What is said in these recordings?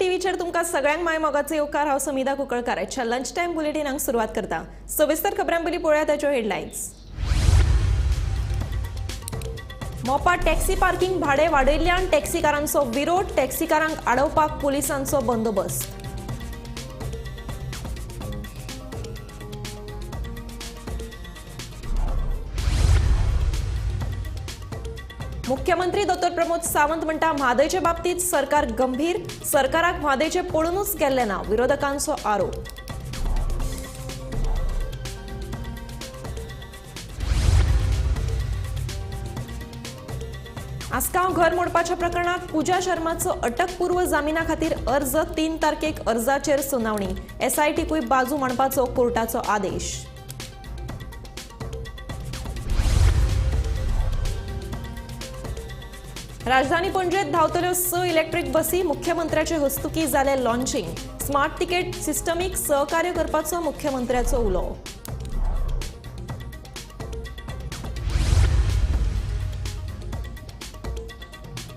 टीव्हीचेर तुमकां सगळ्यांक माय मोगाचो येवकार. हांव समिधा कुंकळकार. आयच्या लंच टायम बुलेटिनाक सुरवात करता. सविस्तर खबरां पयलीं पळोवया ताच्यो हेडलायन्स. मोपा टॅक्सी पार्किंग भाडें वाडयल्ल्यान टॅक्सीकारांचो विरोध. टॅक्सीकारांक आडोवपाक पुलिसांचो बंदोबस्त. मुख्यमंत्री दोतोर प्रमोद सावंत म्हणटा म्हादयचे बाबतीत सरकार गंभीर. सरकाराक म्हादयचे पडूनच गेल्ले ना, विरोधकांचो आरोप. आसगांव घर मोडपाच्या प्रकरणात पूजा शर्माचो अटकपूर्व जामिना खातीर अर्ज. 3 तारखेक अर्जाचेर सुनावणी. एसआयटीकूय बाजू मांडपाचो कोर्टाचो आदेश. राजधानी पणजेत धांवतल्यो 6 इलेक्ट्रीक बसी. मुख्यमंत्र्याचे हस्तुकी जालें लॉन्चिंग. स्मार्ट तिकेट सिस्टमीक सहकार्य करपाचो मुख्यमंत्र्याचो उलो.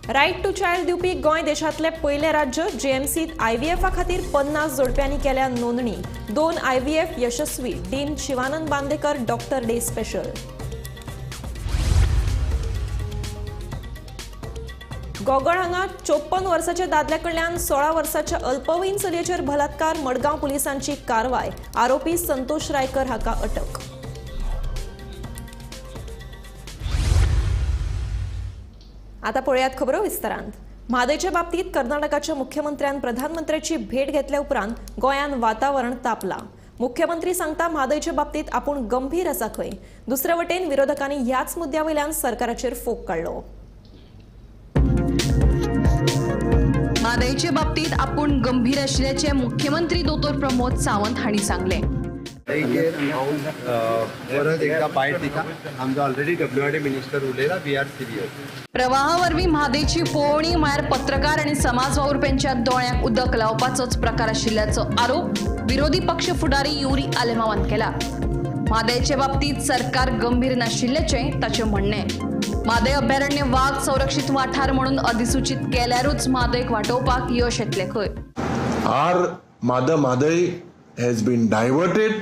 रायट टू चायल्ड दिवपी गोंय देशांतलें पयलें राज्य. जीएमसीत आयव्हीएफा खातीर 50 जोडप्यांनी केल्या नोंदणी. 2 आयव्हीएफ यशस्वी. Dean Shivanand Bandekar doctor day special. Gogol हांगा 54 वर्साच्या दादल्या कडल्यान 16 वर्साच्या अल्पवयीन चलयेचेर बलात्कार. मडगांव पुलिसांची कारवाय. आरोपी संतोष रायकर हाका अटक. आता पळयात खबरो विस्तारांत. म्हादयच्या बाबतीत कर्नाटकाच्या मुख्यमंत्र्यान प्रधानमंत्र्याची भेट घेतल्या उपरांत गोंयांत वातावरण तापलां. मुख्यमंत्री सांगता म्हादयच्या बाबतीत आपूण गंभीर आसा खंय. दुसरे वटेन विरोधकांनी ह्याच मुद्द्या वयल्यान सरकाराचेर फोग काडलो. म्हादयचे बाबतीत आपूण गंभीर आशिल्ल्याचे मुख्यमंत्री दोतोर प्रमोद सावंत हांणी सांगले. परत एकदा बायट दिता. आमचो ऑलरेडी डब्ल्यूआरडी मिनिस्टर उलयला, we are serious. प्रवाहा वरवीं म्हादयची पळोवणी म्हळ्यार पत्रकार आनी समाज वावुरप्यांच्या दोळ्यांक उदक लावपाचोच प्रकार आशिल्ल्याचो आरोप विरोधी पक्ष फुडारी युरी आलेमावान केला. म्हादयचे बाबतीत सरकार गंभीर नाशिल्ल्याचें ताचें म्हणणें. म्हादय अभयारण्य वाग संरक्षित वाठार म्हणून अधिसूचित केल्यारूच म्हादयक वाटोवपाक यश येतलें खंय. Our mother Mhadei has been diverted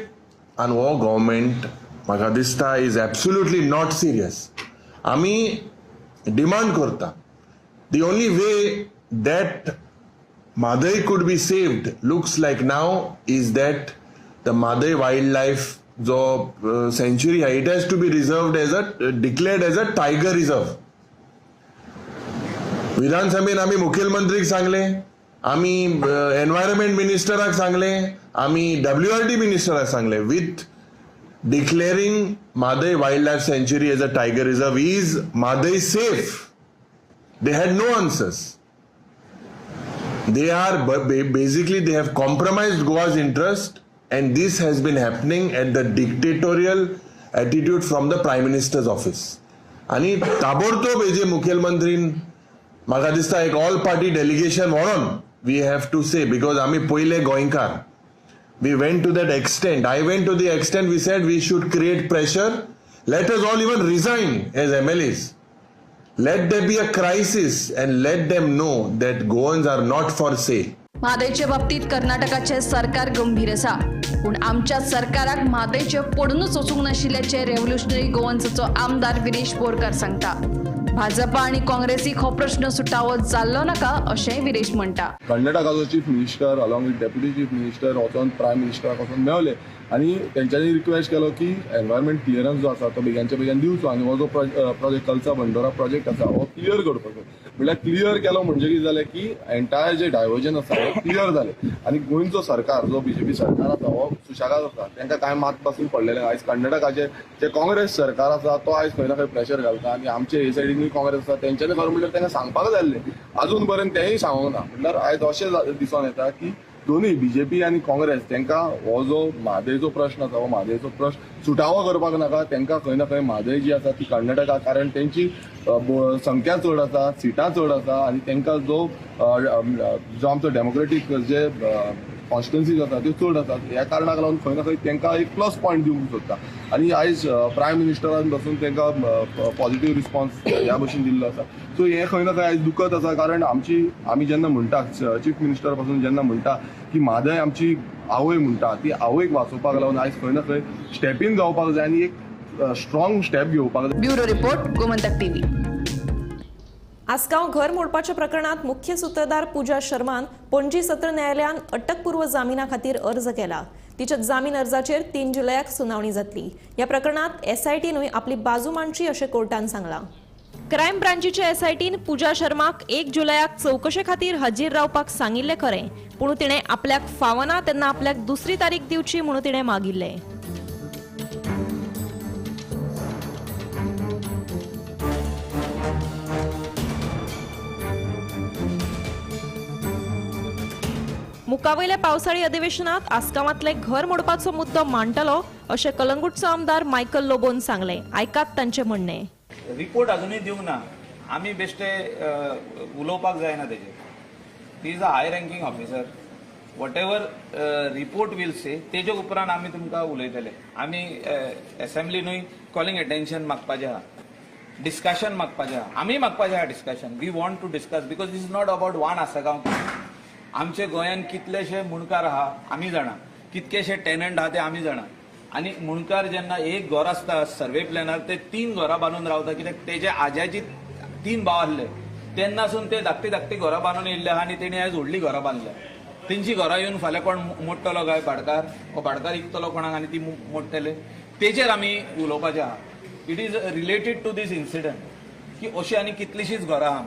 आनी हो गव्हर्मेंट म्हाका दिसता is absolutely not serious. आमी डिमांड करता, the only way that Mhadei could be saved looks like now is that the Mhadei wild life जो सँच्युरी आहे, it has to be reserved as a declared as a tiger reserve. विधानसभेन आमी मुखेलमंत्रीक सांगले, आमी environment मिनिस्टराक सांगले, आमी WRD मिनिस्टराक सांगले, with declaring Mhadei wild life sanctuary as a tiger reserve is Mhadei safe? They had no answers. They are basically they have compromised Goa's interest, and this has been happening at the dictatorial attitude from the Prime Minister's office. आणि ताबडतोब हेजे मुखेलमंत्रीन म्हाका दिसता एक all party delegation व्हरोन we have to say, because आमी पयले गोंयकार. We went to that extent. I went to the extent we said we should create pressure. Let us all even resign as MLAs. Let there be a crisis and let them know that Goans are not for sale. म्हादयचे बाबतीत कर्नाटकाचे सरकार गंभीर आसा, पूण आमच्या सरकाराक म्हादयचे पडूनच वचूंक नाशिल्ल्याचे revolutionary गोवन्सचो आमदार विरेश बोरकार सांगता. भाजपा आनी काँग्रेसीक हो प्रश्न सुटावो जाल्लो नाका अशेंय विरेश म्हणटा. कर्नाटकाचो chief minister along with deputy chief minister वचोन प्रायम मिनिस्टराक वचोन मेवले आनी तेंच्यांनी रिक्वेस्ट केलो की एनवायरमेंट क्लियरन्स जो आसा तो बेगीनच्या बेगीन दिवचो आनी हो जो प्रोजेक्ट कलसा बंडोरा प्रोजेक्ट आसा हो क्लियर करपाचो. म्हणल्यार क्लियर केलो म्हणजे कितें जालें की एंटायर जे डायवर्जन आसा हे क्लियर जालें आनी गोंयचो सरकार जो बीजेपी सरकार आसा हो सुशेगाद आसा, तांकां कांय मात पासून पडलेलें. आयज कर्नाटकाचें जे काँग्रेस सरकार आसा तो आयज खंय ना खंय प्रेशर घालता आनी आमचे हे सायडीनूय काँग्रेस आसा, तेंच्यांनी खरें म्हणल्यार तांकां सांगपाक जाय आसलें, अजून पर्यंत तेंय सांगूंक ना. म्हणल्यार आयज अशें दिसून येता की दोनूय बीजेपी आनी काँग्रेस तांकां हो जो म्हादयचो प्रश्न आसा हो म्हादयचो प्रश्न सुटावो करपाक नाका. तांकां खंय ना खंय म्हादय जी आसा ती कर्नाटका, कारण तेंची संख्या चड आसा, सिटां चड आसा आनी तांकां जो जो आमचो डेमोक्रेटीक जे कॉन्स्टिट्युन्सीज आसा त्यो चड आसात. ह्या कारणाक लागून खंय ना खंय तांकां एक प्लस पॉयंट दिवंक सोदता आनी आयज प्रायम मिनिस्टरान पासून तांकां पॉझिटिव्ह रिस्पॉन्स ह्या भशेन दिल्लो आसा. सो हें खंय ना खंय आयज दुखत आसा, कारण आमी जेन्ना म्हणटा, चीफ मिनिस्टर पासून जेन्ना म्हणटा की म्हादय आमची आवय म्हणटा, ती आवयक वाचोवपाक लागून आयज खंय ना खंय स्टेपीन जावपाक जाय आनी एक स्ट्रॉंग स्टेप घेवपाक जाय. Bureau report, Gomantak TV. Assagao घर मोडपाच्या प्रकरणात मुख्य सूत्रधार पूजा शर्मान पणजी सत्र न्यायालयान अटकपूर्व जामिना खातीर अर्ज केला. तिच्या जामीन अर्जाचेर 3 जुलयाक सुनावणी जातली. ह्या प्रकरणात एसआयटीनूय आपली बाजू मांडची अशें कोर्टान सांगलां. क्रायम ब्रांचीचे एसआयटीन पूजा शर्माक 1 जुलयाक चवकशे खातीर हाजीर रावपाक सांगिल्लें खरें, पूण तिणें आपल्याक फावना तेन्ना आपल्याक दुसरी तारीख दिवची म्हणून तिणें मागिल्लें. मुखावयल्या पावसाळी अधिवेशनात आसगांवांतले घर मोडपाचो मुद्दो मांडटलो अशें कलंगूटचो आमदार मायकल लोबोन सांगलें. आयकात तांचें म्हणणें. रिपोर्ट अजुनूय दिवंक ना, आमी बेश्टे उलोवपाक जायना तेजेर. He is a high ranking officer, whatever report will say तेजे उपरांत आमी तुमकां उलयतले. आमी एसेंब्लीनूय कॉलिंग एटेन्शन मागपाचें आहा, डिस्कशन मागपाचें आहा, आमी मागपाचें आहा discussion. We want to discuss because this is not about one Assagao. आमचे गोंयांत कितलेशे मुणकार आहा आमी जाणा, कितकेशे टेनंट आहा ते आमी जाणा. आनी मुणकार जेन्ना एक घर आसता सर्वे प्लॅनार ते 3 घरां बांदून रावता, कित्याक तेजे आज्याची 3 भाव आसले तेन्नासून ते धाकटी धाकटी घरां बांदून येयल्ले आहा आनी तेणी आयज व्हडलीं घरां बांदल्या. तेंची घरां येवन फाल्यां कोण मोडटलो काय भाडकार, हो भाडकार इकतलो कोणाक आनी ती मोडटले, तेजेर आमी उलोवपाचें आहा. It is related to this incident की अशी आनी कितलीशींच घरां आहा.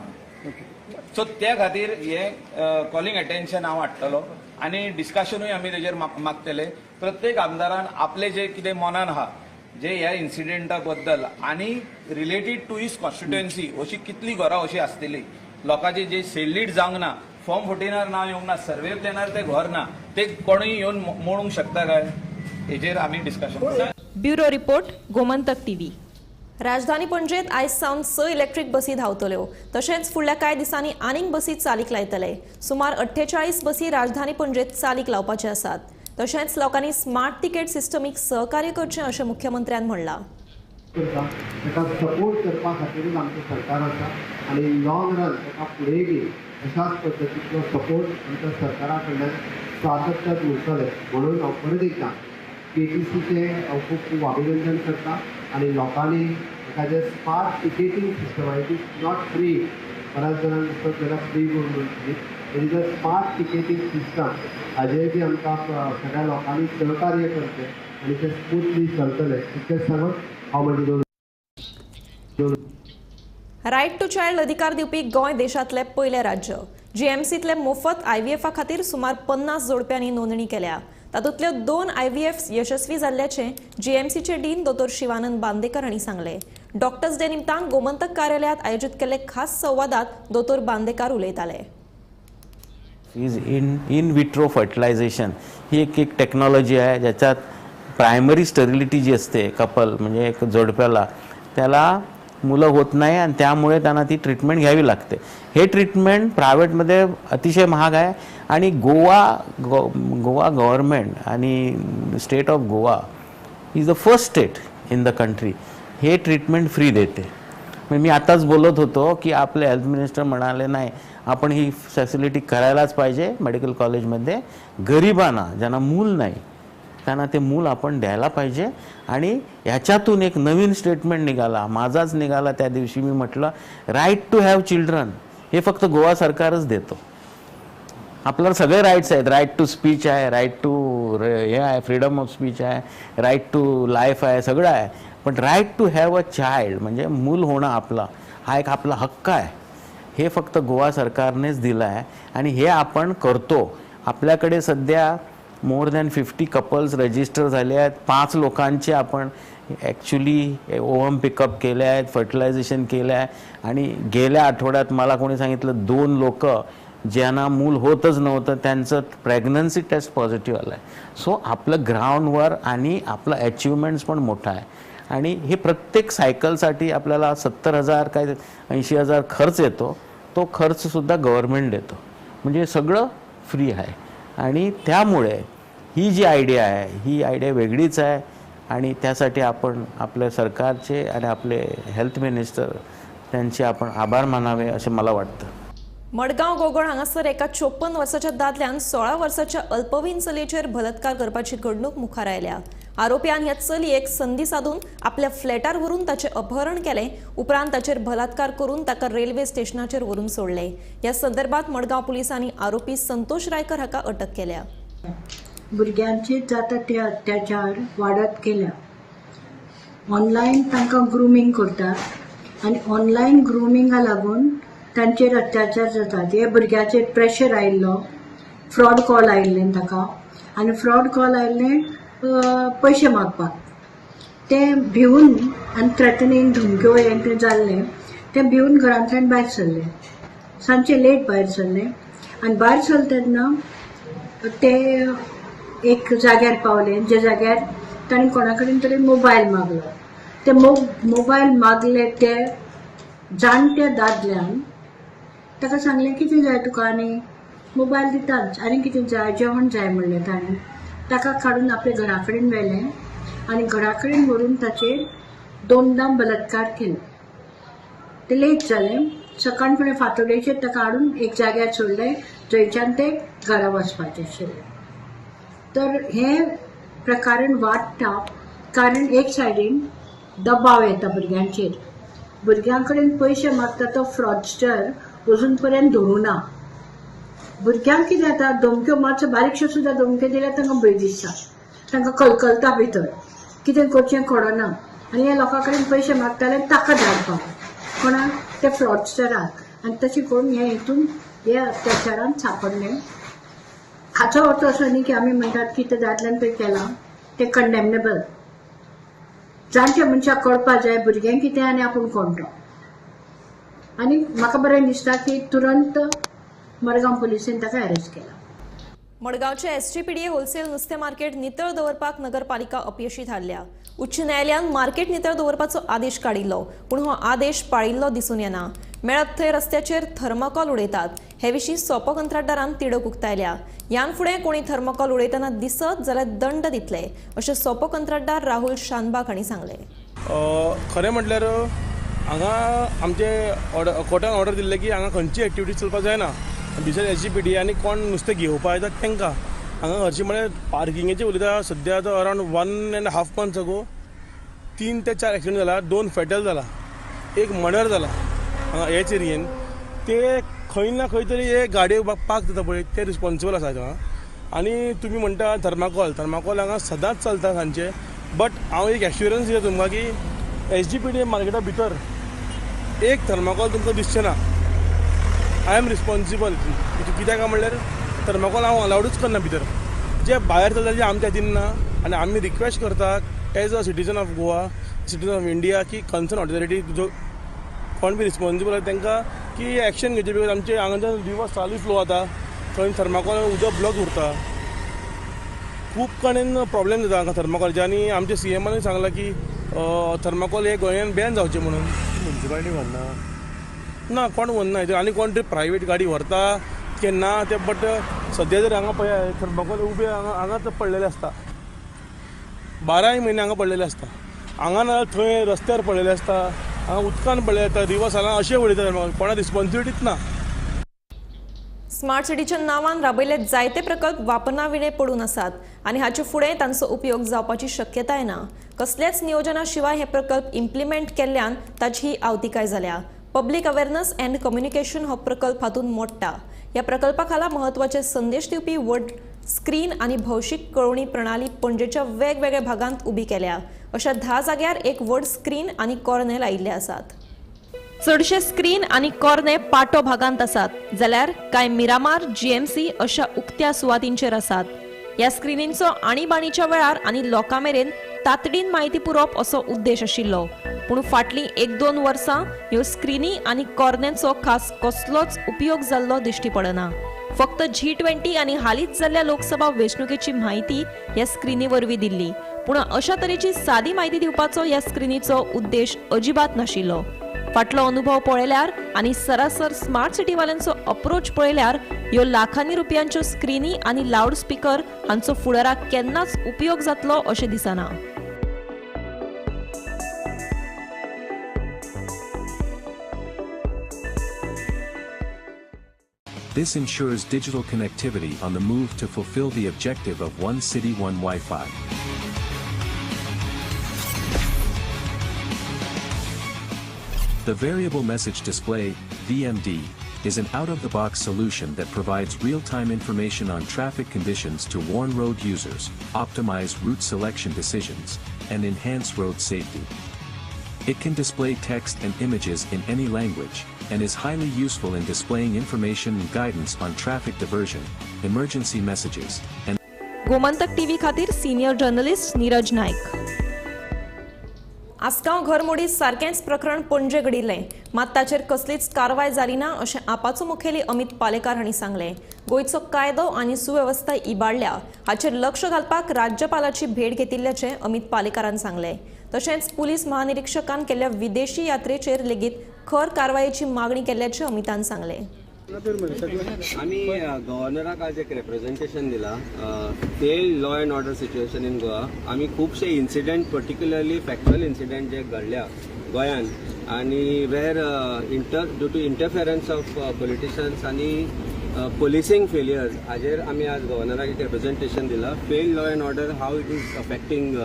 सो त्या खातीर हे कॉलिंग एटेन्शन हांव हाडटलो आनी डिस्कशनूय आमी तेजेर मागतले. प्रत्येक आमदारान आपले जे कितें मनान आहा जे ह्या इन्सिडेंटा बद्दल आनी रिलेटेड टू his constituency अशी कितली घरां अशी आसतली लोकांची जे सेल्लीड जावंक ना, फॉर्म 14 नांव येवंक ना, सर्वे प्लॅनार ते घर ना, ते कोणूय येवन मोडूंक शकता काय, हेजेर आमी discussion. Bureau report, Gomantak TV. राजधानी पणजेत आयज सावन 6 इलेक्ट्रीक बसी धांवतल्यो. तशेंच फुडल्या कांय दिसांनी आनीक बसी चालीक लायतले. सुमार 48 बसी राजधानी पणजेत चालीक लावपाचे आसात. तशेंच लोकांनी स्मार्ट तिकेट सिस्टमीक सहकार्य करचें अशें मुख्यमंत्र्यान म्हणलां. ताका सपोर्ट करपा खातीरूच आमचें सरकार आसा आनी लॉंग रन ताका फुडें बी अशाच पद्दतीचो सपोर्ट आमच्या सरकारा कडल्यान सातत्यान उरतलें. म्हणून हांव परत एकदां केटीसीचें हांव खूब खूब अभिनंदन करता आनी लोकांनी ताका जे स्मार्ट टिकेटींग सिस्टम आहा, it is not free, बऱ्याच जाणांक दिसत जाल्यार फ्री म्हणून, it is a smart ticketing system, हाजेर बी आमकां सगळ्या लोकांनी सहकार्य करचें आनी तें स्मूथली चलतलें इतकें सांगून हांव म्हजी दोन. रायट टू चायल्ड अधिकार दिवपी गोंय देशांतलें पयलें राज्य. जीएमसींतले मोफत आयव्हीएफा खातीर सुमार 50 जोडप्यांनी नोंदणी केल्या. तातूंतल्यो 2 आयव्हीएफ यशस्वी जाल्ल्याचें जीएमसीचे डीन दोतोर शिवानंद बांदेकर हांणी सांगलें. डॉक्टर्स डे निमतान गोमंतक कार्यालयांत आयोजीत केल्ले खास संवादात दोतोर बांदेकार उलयताले. Is in vitro fertilisation ही एक एक टेक्नॉलॉजी आहे ज्याच्यात प्रायमरी स्टरिलिटी जी असते कपल म्हणजे एक जोडप्याला त्याला मुलं होत नाही आणि त्यामुळे त्यांना ती ट्रीटमेंट घ्यावी लागते. हे ट्रीटमेंट प्रायव्हेटमध्ये अतिशय महाग आहे आणि गोवा गोवा गव्हर्नमेंट आणि state of Goa is the first state in the country हे ट्रीटमेंट फ्री देते. म्हणजे मी आताच बोलत होतो की आपले हेल्थ मिनिस्टर म्हणाले नाही आपण ही फॅसिलिटी करायलाच पाहिजे मेडिकल कॉलेजमध्ये, गरिबांना ज्यांना मूल नाही त्यांना ते मूल आपण द्यायला पाहिजे. आणि ह्याच्यातून एक नवीन स्टेटमेंट निघाला, माझाच निघाला त्या दिवशी. मी म्हटलं राईट टू have children हे फक्त गोवा सरकारच देतो. आपल्याला सगळे राईट्स आहेत, राईट टू स्पीच आहे, राईट टू हे आहे, फ्रीडम ऑफ स्पीच आहे, राईट टू लाईफ आहे, सगळं आहे. पण right to have a child म्हणजे मूल होणं आपला हा एक आपला हक्क आहे, हे फक्त गोवा सरकारनेच दिलं आहे आणि हे आपण करतो. आपल्याकडे सध्या मोर दॅन 50 कपल्स रजिस्टर झाले आहेत. 5 लोकांचे आपण ॲक्च्युली ओव्हम पिकअप केले आहेत, फर्टिलायझेशन केलं आहे. आणि गेल्या आठवड्यात मला कोणी सांगितलं 2 लोक ज्यांना मूल होतच नव्हतं त्यांचं प्रेग्नन्सी टेस्ट पॉझिटिव्ह आलं आहे. सो आपलं ग्राउंडवर आणि आपलं अचिव्हमेंट्स पण मोठा आहे. आणि हे प्रत्येक सायकलसाठी आपल्याला 70,000 काय 80,000 खर्च येतो, तो खर्चसुद्धा गव्हर्मेंट देतो, म्हणजे सगळं फ्री आहे. आणि त्यामुळे ही जी आयडिया आहे ही आयडिया वेगळीच आहे आणि त्यासाठी आपण आपल्या सरकारचे आणि आपले हेल्थ मिनिस्टर त्यांचे आपण आभार मानावे असे मला वाटतं. मडगांव गोगण हांगासर एका 54 वर्साच्या दादल्यान 16 वर्साच्या अल्पवयीन चलयेचेर बलात्कार करपाची घडणूक मुखार आयल्या. आरोप्यान ह्या चलयेक संदी साधून आपल्या फ्लॅटार व्हरून ताचें अपहरण केलें. उपरांत ताचेर बलात्कार करून ताका रेल्वे स्टेशनाचेर व्हरून सोडलें. ह्या संदर्भात मडगांव पुलिसांनी आरोपी संतोष रायकर हाका अटक केल्या. भुरग्यांचेर जाता ते अत्याचार वाडत गेल्या. ऑनलायन तांकां ग्रुमींग करतात आनी ऑनलायन ग्रुमिंगा लागून तांचेर अत्याचार जातात. हे भुरग्याचेर प्रेशर आयिल्लो, फ्रॉड कॉल आयिल्ले ताका आनी फ्रॉड कॉल आयिल्ले पयशे मागपाक. ते भिवन आनी थ्रेटनिंग धमक्यो हें तें जाल्लें, तें भिवन घरांतल्यान भायर सरले. सांजचे लेट भायर सरले आनी भायर सरले तेन्ना ते एक जाग्यार पावले, ज्या जाग्यार ताणें कोणा कडेन तरी मोबायल मागलो. ते मोबायल मागले ते जाणट्या दादल्यान ताका सांगलें कितें जाय तुका आनी मोबायल दिताच, आनी कितें जाय, जेवण जाय म्हणलें ताणें. ताका काडून आपल्या घरा कडेन व्हेलें आनी घरा कडेन व्हरून ताचेर 2दां बलात्कार केलो. ते लेट जालें, सकाळ फुडें फांतोडेचेर ताका हाडून एक जाग्यार सोडलें थंयच्यान ते घरा वचपाचें आशिल्लें. तर हें प्रकरण वाडटा कारण एक सायडीन दबाव येता भुरग्यांचेर. भुरग्यां कडेन पयशे मागता तो फ्रॉडस्टर अजून पर्यंत धरूं ना. भुरग्यांक कितें जाता, धमक्यो मातसो बारीकश्यो सुद्दां धमक्यो दिल्यार तांकां भंय दिसता, तांकां कलकलता भितर, कितें करचें कळना आनी ह्या लोकां कडेन पयशे मागताले ताका धाडपाक कोणाक, ते फ्रॉडस्टराक. आनी तशें करून हे हितून हे अत्याचारान सांपडले. हाचो अर्थ असो न्ही की आमी म्हणटात की ते दादल्यान पळय केलां तें कंडेमनेबल. जाणट्या मनशाक कळपा जाय भुरग्यांक कितें आनी आपूण कोण तो. आनी म्हाका बरें दिसता की तुरंत मडगांव पुलिसेन ताका अरेस्ट केला. मडगांवचे एसजीपीडीए होलसेल नुस्तें मार्केट नितळ दवरपाक नगरपालिका अपयशी थारल्या. उच्च न्यायालयान मार्केट नितळ दवरपाचो आदेश काडिल्लो, पूण हो आदेश पाळिल्लो दिसून येना. मेळत थंय रस्त्याचेर थर्माकोल उडयतात. हे विशीं सोपो कंत्राटदारान तिडक उक्तायल्या. ह्यान फुडें कोणी थर्माकोल उडयतना दिसत जाल्यार दंड दितले अशें सोपो कंत्राटदार राहुल शानबाग हांणी सांगलें. खरें म्हटल्यार हांगा आमचे कोर्टान ऑर्डर दिल्ले की हांगा खंयची एक्टिविटी चलपाक जायना बिसायड एसजीपीडी आनी कोण नुस्तें घेवपाक येता तांकां. हांगा हरशीं म्हळ्यार पार्किंगेचें उलयता सद्या आतां अरावंड 1.5 months ago 3 ते 4 एक्सिडंट जाला, 2 फेटल जाला, 1 मर्डर जाला हांगा हेच एरियेन. ते खंय ना खंय तरी हे गाडयो पार्क जाता पळय ते रिस्पॉन्सिबल आसा हांगा. आनी तुमी म्हणटा थर्माकोल, थर्माकोल हांगा सदांच चलता सांजचे, बट हांव एक एश्युरन्स दिता तुमकां की एसजीपीडी मार्केटा भितर एक थर्माकोल तुमकां दिसचें ना. I am responsible. कित्याक काय म्हणल्यार थर्माकोल हांव अलावडूच करना भितर, जे भायर चलता जे आमच्या हातीन ना. आनी आमी रिक्वेस्ट करता as a citizen of Goa, citizen of India की कन्सर्न ऑथॉरिटी जो कोण बी रिस्पॉन्सिबल आसा तांकां की एक्शन घेवचें, because आमचे हांगाच्यान रिवर चालू फ्लो जाता, थंय थर्माकोल उदक ब्लॉक उरता, खूब कडेन प्रॉब्लेम जाता हांगा थर्माकोलाचे. आनी आमच्या सीएमानूय सांगलां की थर्माकोल हे गोंयान बॅन जावचें म्हणून. म्युनिसिपालिटी व्हरना ना, कोण व्हरना आनी कोण तरी प्रायवेट गाडी व्हरता की ना ते, बट सद्या जर हांगा पळय थर्माकोल उबे हांगा हांगाच पडलेले आसता, 12 म्हयने हांगा पडलेले आसता, हांगा ना थंय रस्त्यार पडलेले आसता, हांगा उदकान पडलेले आसता, रिवर्स हांगा अशें उडयता थर्माकोल, कोणा रिस्पॉन्सिबिलिटीच ना. स्मार्ट सिटीच्या नावान राबयले जायते प्रकल्प वापरनाविणे पडून आसात आनी हाचे फुडें तांचो उपयोग जावपाची शक्यताय ना. कसल्याच नियोजना शिवाय हे प्रकल्प इम्प्लिमेंट केल्ल्यान ताची ही आवतिकाय जाल्या. पब्लीक अवेअरनेस अँड कम्युनिकेशन हो प्रकल्प हातूंत मोडटा. ह्या प्रकल्पा खाला म्हत्वाचे संदेश दिवपी व्हड स्क्रीन आनी भौशीक कळोवणी प्रणाली पणजेच्या वेगवेगळ्या भागांत उबी केल्या. अशा 10 जाग्यार एक व्हड स्क्रीन आनी कॉर्ने लायिल्ले आसात. चडशे स्क्रीन आनी कॉर्ने पाटो भागांत आसात, जाल्यार कांय मिरामार, जीएमसी अशा उक्त्या सुवातींचेर आसात. ह्या स्क्रिनींचो आणीबाणीच्या वेळार आनी लोकां मेरेन तातडीन म्हायती पुरोवप असो उद्देश आशिल्लो. पूण फाटलीं 1-2 वर्सां ह्यो स्क्रिनी आनी कॉर्नेंचो खास कसलोच उपयोग जाल्लो दिश्टी पडना. फक्त G20 आनी हालींच जाल्ल्या लोकसभा वेंचणुकेची म्हायती ह्या स्क्रिनी वरवीं दिल्ली. पूण अशा तरेची सादी म्हायती दिवपाचो ह्या स्क्रिनीचो उद्देश अजिबात नाशिल्लो. फाटलो अनुभव पळयल्यार आनी सरासर स्मार्ट सिटीवाल्यांचो अप्रोच पळयल्यार ह्यो लाखांनी रुपयांच्यो स्क्रिनी आनी लावडस्पीकर हांचो फुडाराक केन्नाच उपयोग जातलो अशें दिसना. This ensures digital connectivity on the move to fulfill the objective of One City, One Wi-Fi. The Variable Message Display, VMD, is an out-of-the-box solution that provides real-time information on traffic conditions to warn road users, optimize route selection decisions, and enhance road safety. It can display text and images in any language, and is highly useful in displaying information and guidance on traffic diversion, emergency messages, and Gomantak TV खातीर senior journalist Neeraj Naik. Assagao घरमोडी सारकेंच प्रकरण पणजे घडिल्लें, मात ताचेर कसलीच कारवाय जाली ना अशें आपाचो मुखेली अमित पालेकार हांणी सांगलें. गोंयचो कायदो आनी सुवेवस्था इबाडल्या हाचेर लक्ष घालपाक राज्यपालाची भेट घेतिल्ल्याचें अमित पालेकारान सांगलें. तशेंच पुलीस महानिरीक्षकान केल्ल्या विदेशी यात्रेचेर लेगीत खर कारवायेची मागणी केल्ल्याचें अमितान सांगलें. आमी गव्हर्नराक आज एक रेप्रेझेंटेशन दिला fail law and order situation in Goa. आमी खुबशे इन्सिडंट, पर्टिक्युलरली फॅक्च्युअल इन्सिडंट जे घडल्या गोंयान आनी where due to interference of politicians आनी पोलिसींग फेलियर्स हाजेर आमी आज गव्हर्नराक एक रेप्रेझेंटेशन दिला. Fail law and order how it is affecting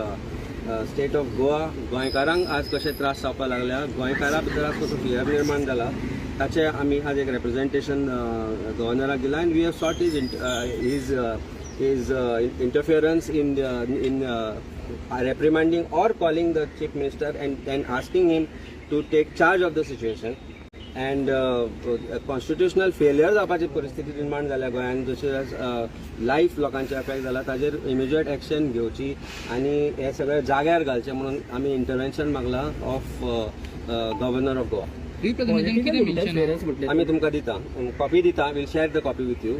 state of Goa, गोंयकारांक आज कशे त्रास जावपाक लागल्या, गोंयकारां भितर आज कसो फियर निर्माण जाला ताचें आमी आज एक रेप्रेझेंटेशन गव्हर्नराक दिलां. And we have sought his interference in reprimanding or calling the chief minister and asking him to take charge of the situation. And constitutional failure जावपाची परिस्थिती निर्माण जाल्या गोंयांत, जशें लायफ लोकांचे अफेक्ट जाला ताजेर इमिजिएट एक्शन घेवची आनी हे सगळें जाग्यार घालचें म्हणून आमी इंटरवेन्शन मागलां ऑफ गव्हर्नर ऑफ गोवा. आमी तुमकां दिता कॉपी दिता, will share the copy with you.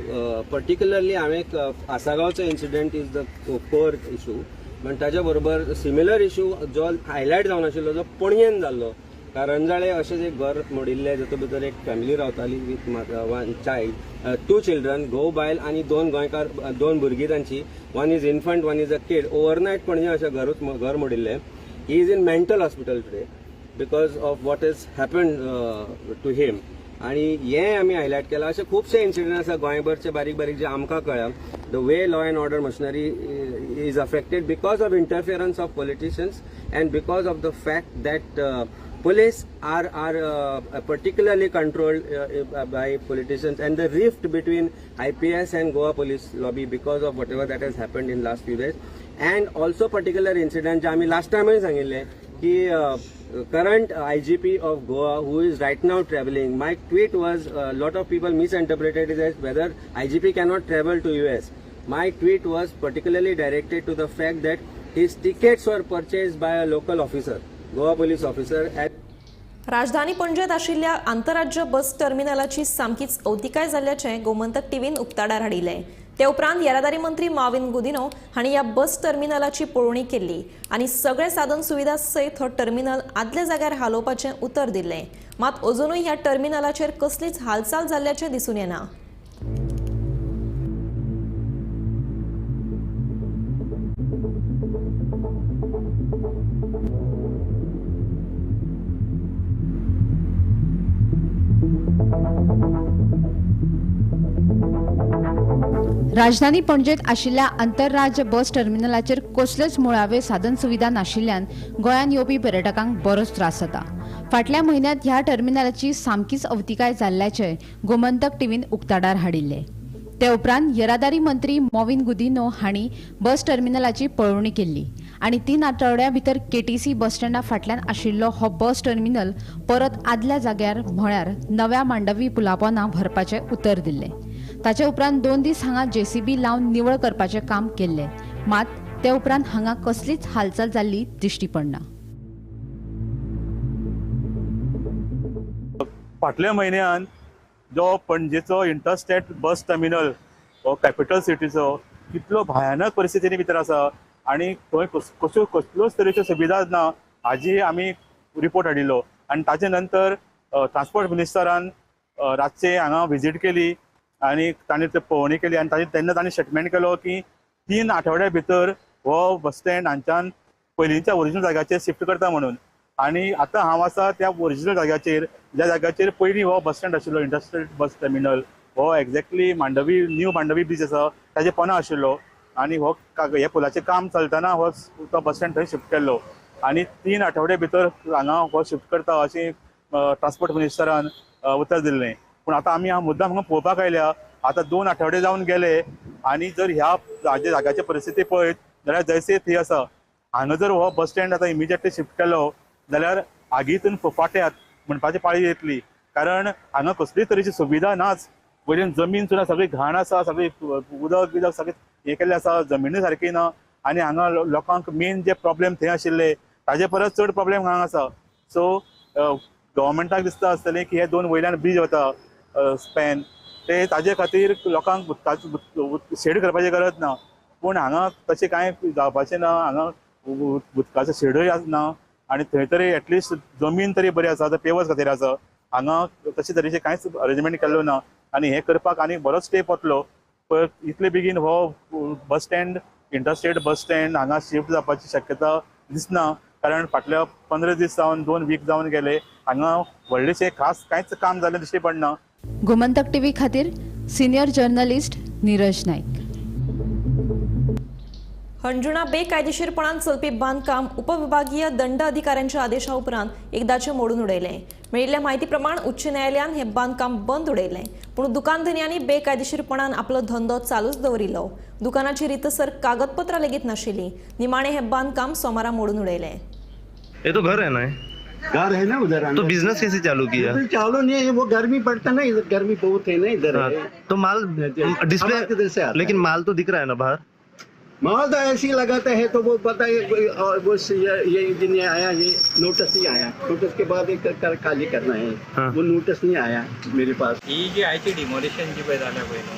Particularly हांवें आसागांवचो incident is the core issue, पण ताच्या बरोबर सिमिलर इशू जो हायलायट जावन आशिल्लो जो पणजेन जाल्लो, कारंजाळे अशेंच एक घर मोडिल्लें जातूंत भितर एक फॅमिली रावताली with one child, 2 children, घोव बायल आनी 2 गोंयकार, 2 भुरगीं तांची, 1 is infant, 1 is a kid. Overnight Panaji अशें घर मोडिल्लें. He is in mental hospital today because of what is happened to him. आनी हें आमी हायलायट केलां. अशे खुबशे इन्सिडंट आसा गोंयभरचे बारीक बारीक जे आमकां कळ्ळा. The way law and order machinery is affected because of interference of politicians and because of the fact that police are particularly controlled by politicians, and the rift between IPS and Goa police lobby because of whatever that has happened in last few days. And also particular incident जे आमी last टायमूय सांगिल्लें की current IGP of Goa who is right now travelling, my tweet was lot of people misinterpreted it as whether IGP cannot travel to US. My tweet was particularly directed to the fact that his tickets were purchased by a local officer, Goa police officer. At राजधानी पणजेत आशिल्ल्या आंतरराज्य बस टर्मिनलाची सामकीच अवतिकाय जाल्ल्याचें गोमंतक टीव्हीन उक्ताडार हाडिल्लें. ते उपरांत येरादारी मंत्री माविन गुदिनो हांणी ह्या बस टर्मिनलाची पळोवणी केल्ली आनी सगळे साधन सुविधा सयत हो टर्मिनल आदल्या जाग्यार हालोवपाचें उतर दिल्लें. मात अजुनूय ह्या टर्मिनलाचेर कसलीच हालचाल जाल्ल्याचें दिसून येना. राजधानी पणजेत आशिल्ल्या आंतरराज्य बस टर्मिनलाचेर कसल्योच मुळाव्यो साधन सुविधा नाशिल्ल्यान गोंयांत येवपी पर्यटकांक बरोच त्रास जाता. फाटल्या म्हयन्यांत ह्या टर्मिनलाची सामकीच अवतिकाय जाल्ल्याचें गोमंतक टीव्हीन उक्ताडार हाडिल्लें. ते उपरांत येरादारी मंत्री मॉविन गुदिन्हो हांणी बस टर्मिनलाची पळोवणी केल्ली आनी 3 आठवड्या भितर केटीसी बस स्टँडा फाटल्यान आशिल्लो हो बस टर्मिनल परत आदल्या जाग्यार म्हळ्यार नव्या मांडवी पुलापोना व्हरपाचें उतर दिल्लें. ताचे उपरांत 2 दीस हांगा जेसीबी लावन निवळ करपाचें काम केल्लें, मात ते उपरांत हांगा कसलीच हालचाल जाल्ली दिश्टी पडना. फाटल्या म्हयन्यान जो पणजेचो इंटरस्टेट बस टर्मिनल हो कॅपिटल सिटीचो कितलो भयानक परिस्थितीनी भितर आसा आनी थंय कसल्यो कसल्योच तरेच्यो सुविधा ना हाजी आमी रिपोर्ट हाडिल्लो आनी ताजे नंतर ट्रान्सपोर्ट मिनिस्टरान रातचे हांगा विजीट केली आनी ताणें ते पळोवणी केली आनी ताजे तेन्ना ताणें स्टेटमेंट केलो की 3 आठवड्या भितर हो बस स्टँड हांच्यान पयलींच्या ओरिजिनल जाग्याचेर शिफ्ट करता म्हणून. आनी आतां हांव आसा त्या ओरिजिनल जाग्याचेर, ज्या जाग्याचेर पयलीं हो बस स्टँड आशिल्लो, इंटरस्टेट बस टर्मिनल हो exactly Mandovi, new Mandovi bridge आसा ताजे पोना आशिल्लो आनी हो हे पुलाचें काम चलतना हो तो बस स्टँड थंय शिफ्ट केल्लो आनी 3 आठवड्या भितर हांगा हो शिफ्ट करता अशें ट्रान्सपोर्ट मिनिस्टरान उतर दिल्लें. पूण आतां आमी हांगा मुद्दाम हांगा पळोवपाक आयल्या. आतां 2 आठवडे जावन गेले आनी जर ह्या जाग्याची परिस्थिती पळयत जाल्यार जैसे थंय आसा हांगा जर हो बस स्टँड आतां इमिजिएटली शिफ्ट केलो जाल्यार आगीतून फुफाट्यात म्हणपाची पाळी येतली, कारण हांगा कसलीच तरेची सुविधा नाच. वयल्यान जमीन सुद्दां सगळी घाण आसा, सगळी उदक बिदक सगळें हें केल्लें आसा, जमिनूय सारकी ना आनी हांगा लोकांक मेन जे प्रॉब्लेम थंय आशिल्ले ताजे परस चड प्रॉब्लेम हांगा आसा. सो गव्हर्मेंटाक दिसता आसतलें की हे 2 वयल्यान ब्रीज वता स्पॅन, ते ताजे खातीर लोकांक शेड करपाची गरज ना, पूण हांगा तशें कांय जावपाचें ना. हांगा उदकाचो शेडूय ना आनी थंय तरी एटलिस्ट जमीन तरी बरी आसा, पेवर्स खातीर आसा. हांगा तशे तरेचें कांयच अरेंजमेंट केल्लो ना आनी हें करपाक आनी बरोच स्टेप वतलो. पण इतले बेगीन हो bus stand, interstate bus stand हांगा शिफ्ट जावपाची शक्यता दिसना, कारण फाटल्या 15 दीस जावन 2 वीक जावन गेले हांगा व्हडलेशें खास कांयच काम जालें दिश्टी पडना. गोमंतक टीव्ही खातीर सिनियर जर्नलिस्ट नीरज नाईक. हणजुणा बेकायदेशीरपणान चलपी बांदकाम उपविभागीय दंड अधिकाऱ्यांच्या आदेशा उपरांत एकदाचें मोडून उडयलें. मेळिल्ल्या म्हायती प्रमाण उच्च न्यायालयान हें बांदकाम बंद उडयलें, पूण दुकानधनयांनी बेकायदेशीरपणान आपलो धंदो चालूच दवरिल्लो. दुकानाची रितसर कागदपत्रां लेगीत नाशिल्लीं. निमाणें हें बांदकाम सोमारा मोडून उडयलें. ये तो घर है ना, घर है ना उधर, तो बिजनेस कैसे चालू किया? चालू नहीं है, वो गर्मी पड़ता ना इधर, गर्मी बहुत है ना इधर। हाँ, तो माल डिस्प्ले किधर से आता? लेकिन माल तो दिख रहा है ना बाहर। माल तो ऐसे ही लगाते हैं, तो वो बताइए, वो ये दिन आया, ये नोटिस नहीं आया, नोटिस के बाद एक खाली करना है। हाँ। वो नोटिस नहीं आया मेरे पास। ही जी आयची डिमोलिशन जी पळय जाल्या पळय न्हू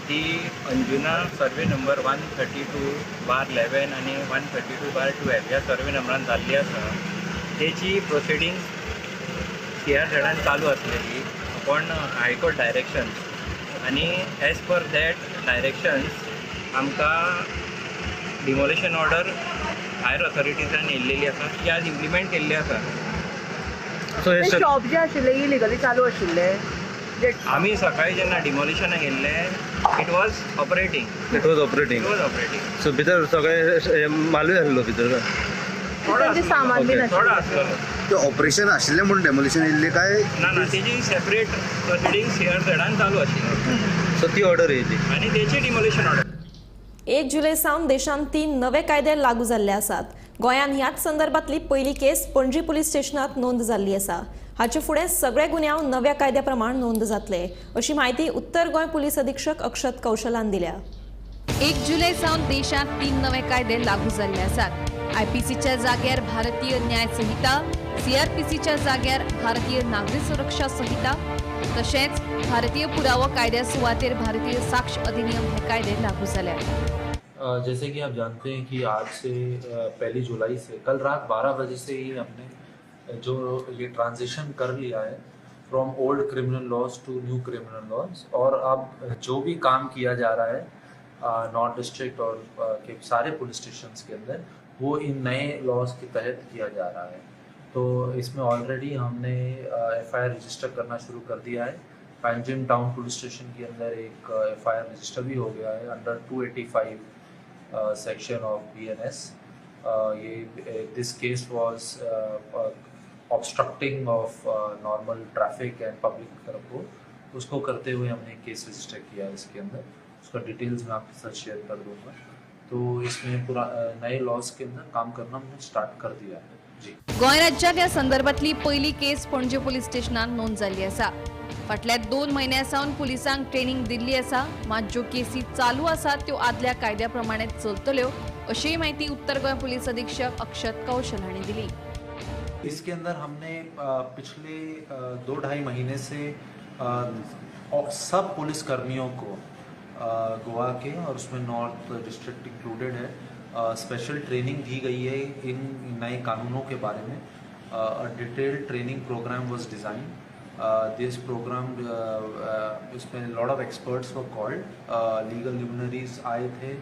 ती अंजुना सर्वे नंबर 132/11 आनी 132/12 ह्या सर्वे नंबरान जाल्ली आसा. तेची प्रोसिडींग्स CRZान चालू आसलेली अपॉन हायकोर्ट डायरेक्शन्स आनी एज पर that directions आमकां डिमोलिशन ऑर्डर हायर ऑथॉरिटीजान येयल्लेली आसा, ती आज इम्प्लिमेंट केल्ली आसा. शॉप जे आशिल्ले इलिगली चालू आशिल्ले, आमी सकाळी जेन्ना डिमोलिशनाक गेल्ले it was operating. It was operating. It was operating. So भितर सगळे मालूय आसलो भितर, सामान बी थोडो आसलो. ऑपरेशन आशिल्लें म्हणून डेमोलिशन येयल्लें काय ना? ना, तेजी सेपरेट प्रोसिडींग CRZान चालू आशिल्ली. सो ती ऑर्डर येयली आनी तेची डिमोलिशन ऑर्डर. 1 जुलय सावन देशांत 3 नवे कायदे लागू जाल्ले आसात. गोंयांत ह्याच संदर्भातली पयली केस पणजी पुलीस स्टेशनात नोंद जाल्ली आसा. हाचे फुडें सगळे गुन्यांव नव्या कायद्या प्रमाण नोंद जातले अशी म्हायती उत्तर गोंय पुलीस अधीक्षक अक्षत कौशलान दिल्या. 1 जुलय सावन देशांत 3 नवे कायदे लागू जाल्ले आसात. IPCच्या जाग्यार भारतीय न्याय संहिता, CRPCच्या जाग्यार भारतीय नागरी सुरक्षा संहिता, तशेंच भारतीय पुरावो कायद्या सुवातेर भारतीय साक्ष अधिनियम हे कायदे लागू जाल्यात. जैसे कि आप जानते हैं कि आज से 1 जुलाई से कल रात 12 बजे से ही हमने जो ये ट्रांजिशन कर लिया है from old criminal laws to new criminal laws, और अब जो भी काम किया जा रहा है नॉर्थ डिस्ट्रिक्ट और के सारे पुलिस स्टेशन के अंदर वो इन नए लॉज के तहत किया जा रहा है। तो इसमें ऑलरेडी हमने FIR register करना शुरू कर दिया है। पैंजिम टाउन पुलिस स्टेशन के अंदर एक FIR register भी हो गया है अंडर 285 सेक्शन ऑफ BNS। ये this case was obstructing of normal traffic and public को, उसको करते हुए हमने केस रजिस्टर किया है इसके अंदर। उसका डिटेल्स मैं आपके साथ शेयर कर दूँगा। तो इसमें पूरा नए लॉज के अंदर काम करना हमने स्टार्ट कर दिया है। जी, गोंय राज्यात ह्या संदर्भातली पयली केस पणजे पुलीस स्टेशनान नोंद जाल्ली आसा. फाटल्या 2 म्हयन्यां सावन पुलिसांक ट्रेनिंग दिल्ली आसा, मात ज्यो केसी चालू आसात त्यो आदल्या कायद्या प्रमाणे चलतल्यो अशी म्हायती उत्तर गोंय पुलीस अधीक्षक अक्षत कौशल हांणी दिली. इसके अंदर हमने पिछले 2-2.5 महीने से सब पुलिस कर्मियों को गोवा के और उसमें नॉर्थ डिस्ट्रिक्ट इंक्लूडेड है, स्पेशल ट्रेनिंग दी गई है इन नए कानूनों के बारे में। Detailed training program was design. This program इसमें lot of experts were called, legal luminaries आए थे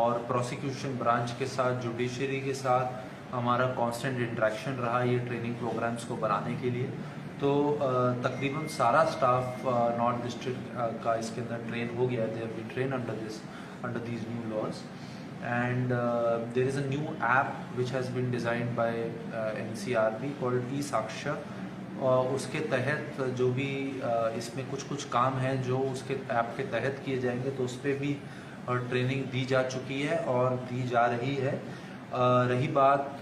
और प्रोसिक्यूशन ब्रांच के साथ, जुडिशरी के साथ हमारा कांस्टेंट इंटरेक्शन रहा ये ट्रेनिंग प्रोग्राम्स को बनाने के लिए। तो तकरीबन सारा स्टाफ नॉर्थ डिस्ट्रिक्ट का इसके अंदर ट्रेन हो Gaya. They have been train under these new laws and there is a new app which has been designed by NCRB called e-Sakshya. उसके तहत जो भी इसमें कुछ कुछ काम हैं जो उसके ऐप के तहत किए जाएंगे, तो उस पर भी ट्रेनिंग दी जा चुकी है और दी जा रही है। रही बात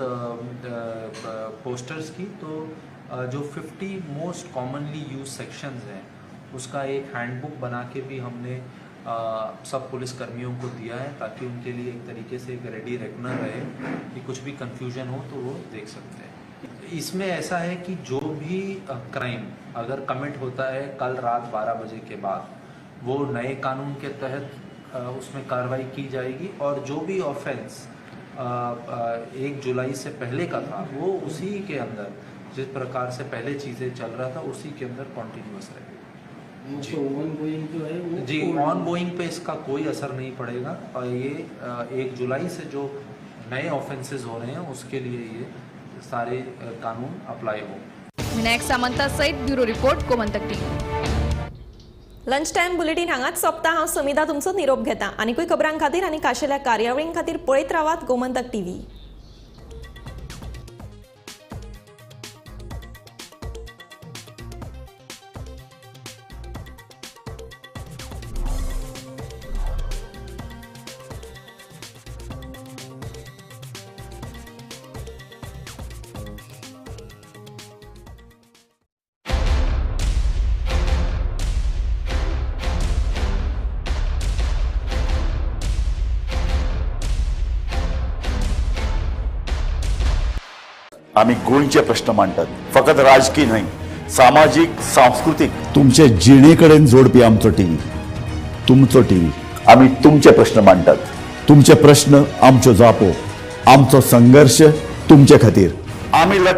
पोस्टर्स की, तो जो 50 मोस्ट कॉमनली यूज सेक्शंस हैं उसका एक हैंडबुक बना के भी हमने सब पुलिस कर्मियों को दिया है ताकि उनके लिए एक तरीके से एक रेडी रेकनर रहे कि कुछ भी कंफ्यूजन हो तो वो देख सकते हैं। इसमें ऐसा है कि जो भी क्राइम अगर कमिट होता है कल रात 12 बजे के बाद, वो नए कानून के तहत उसमें कार्रवाई की जाएगी और जो भी ऑफेंस 1 जुलाई से पहले का था वो उसी के अंदर, जिस प्रकार से पहले चीज़ें चल रहा था उसी के अंदर कॉन्टीन्यूस रहेगी। जी ऑन गोइंग जो है वो जी ऑन गोइंग पे इसका कोई असर नहीं पड़ेगा और ये 1 जुलाई से जो नए ऑफेंसेस हो रहे हैं उसके लिए ये सारे कानून अप्लाई हो। विनायक सामंता सहित bureau report, Gomantak TV. Lunch time bulletin हांगाच सोंपता। हांव समिता तुमचो निरोप घेता। आनीकूय खबरां खातीर आनी खाशेल्या कार्यावळीं खातीर पळयत रावात गोमंतक टीव्ही। आम्ही गोंयचे प्रश्न मांडटात, फकत राजकीय न्हय, सामाजीक, सांस्कृतीक, तुमचे जिणे कडेन जोडपी आमचो टीव्ही, तुमचो टीव्ही। आम्ही तुमचे प्रश्न मांडटात, तुमचे प्रश्न आमच्यो जापो, आमचो संघर्श तुमचे खातीर। आमी